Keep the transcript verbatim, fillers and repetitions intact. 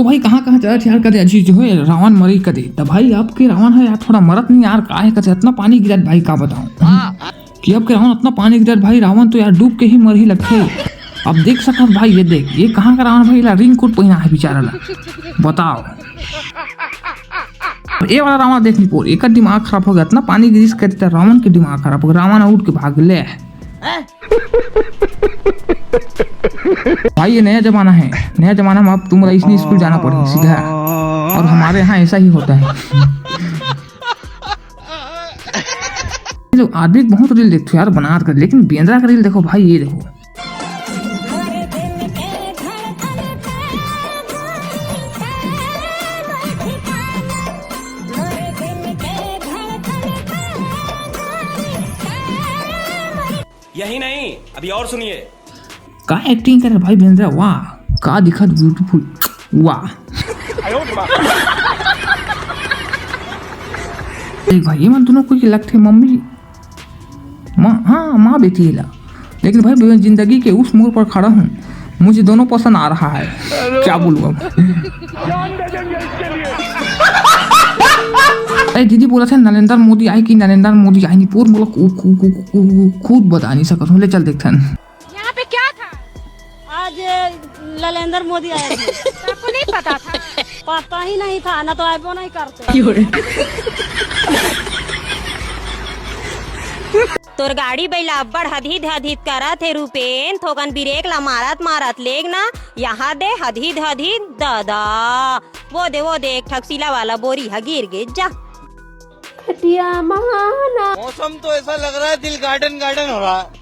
तो भाई, कहाँ कहाँ चलत यार, कदे अजीज होय, रावण मरी कदे। त भाई, अब के रावण ह यार थोड़ा मरत नहीं यार, का हे कदे इतना पानी गिरत भाई, का बताऊं कि अब के रावण इतना पानी गिरत भाई, रावण तो यार डूब के ही मरही लगथे। अब देख सकत भाई, ये देख, ये कहाँ का रावण भाई, ला रेनकोट पहिना है बेचारा ला, बताओ। ये वाला रावण देख नहीं पोर, एकर दिमाग खराब हो गया, इतना पानी गिरिस कदे त रावण के दिमाग खराब हो गया, रावण उठ के भाग ले। भाई, ये नया जमाना है, नया जमाना में अब तुम इसने स्कूल जाना पड़ेगा सीधा, और हमारे यहाँ ऐसा ही होता है। ये लोग आदमी बहुत रील देखते हो यार, बनारस का, लेकिन बेंद्रा का रील देखो भाई, ये देखो। यही नहीं, अभी और सुनिए। का एक्टिंग करे भाई बेंद्रा, वाह, का दिखत ब्यूटीफुल, वाह। देख भाई, ये मन दोनों कोई के लगथे मम्मी, माँ, हाँ, माँ बेटी ला। लेकिन भाई, मैं जिंदगी के उस मोड़ पर खड़ा हूँ, मुझे दोनों पसंद आ रहा है। क्या बोलूँ अब? अरे दीदी बोला था नरेंद्र मोदी आए कि नरेंद्र मोदी आए नहीं, पोर मोला कु-, कु-, कु-, कु-, कु-, खुद बता नहीं सकत हूँ। ले चल देखथन। यहाँ पे क्या था? आज ललेंद्र मोदी आए थे। आपको नहीं पता था? पता ही नहीं था, ना तो आबो नहीं करते। तोर गाड़ी बइला अब्बड़ हदहिद हदहिद करत हे रूपेन, थोकन ब्रेक ला मारत मारत लेग ना, यहाँ दे हदहिद हदहिद ददा। वो दे, वो दे, एक ठक सिला वाला बोरी ह गिर गे जा। खटिया महाना। मौसम तो ऐसा लग रहा है दिल गार्डन गार्डन हो रहा है।